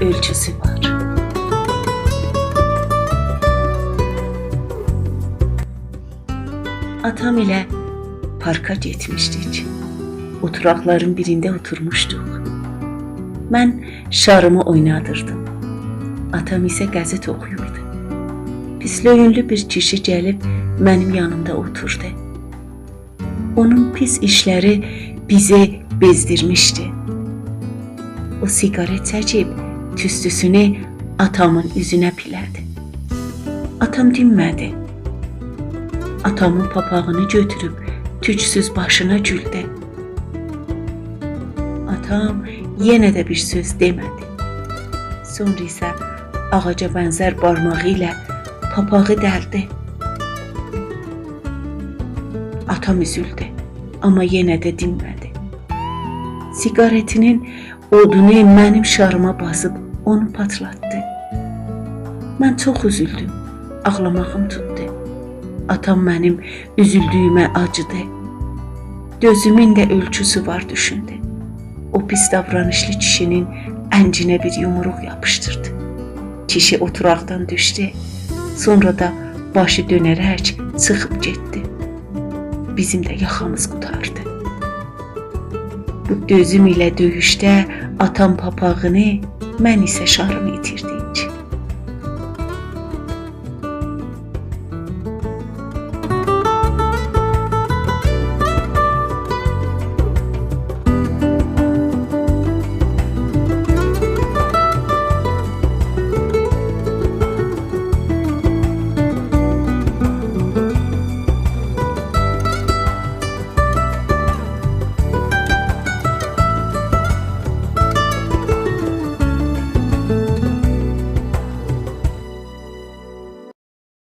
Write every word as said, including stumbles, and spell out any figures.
اؤلچوسو وار. آتام ایله پارکا گئتمیشدیک. اوتوراقلارین بیرینده اوتورموشدوق. من شاریمی اوینادیردیم. آتام ایسه قزئت اوخویوردو. پیسلؤیونلو بیر کیشی گلیب منیم یانیمدا اوتوردو. اونون پیس ایشلری بیزی بئزدیرمیشدی. او سیگارت چکیب توستوسونو آتامین اوزونه پیله‌دی. آتام دینمه‌دی. آتامین پاپاغینی گؤتوروب توکسوز باشینا گولدو. آتام یئنه ده بیر سؤز دئمه‌دی. سونرا ایسه آغاجا بنزر بارماغی ایله پاپاغی دلدی. آتام اوزولدو، آمما یئنه ده دینمه‌دی. سیگارتینین اودونو منیم شاریما باسیب اونو پاتلاتدی. من چوخ اوزولدوم، آغلاماغیم توتدو. آتام منیم اوزولدویومه آجیدی. دؤزومون ده اؤلچوسو وار، دوشوندو. او پیس داورانیشلی کیشی‌نین انگینه بیر یومروق یاپیشدیردی. کیشی اوتوراقدان دوشدو، سونرا دا باشی دؤنه‌رک چیخیب گئتدی. بیزیم ده یاخامیز قوتاردی. بو دؤزوم ایله دؤیوشده آتام پاپاغینی، من ایسه شاریمی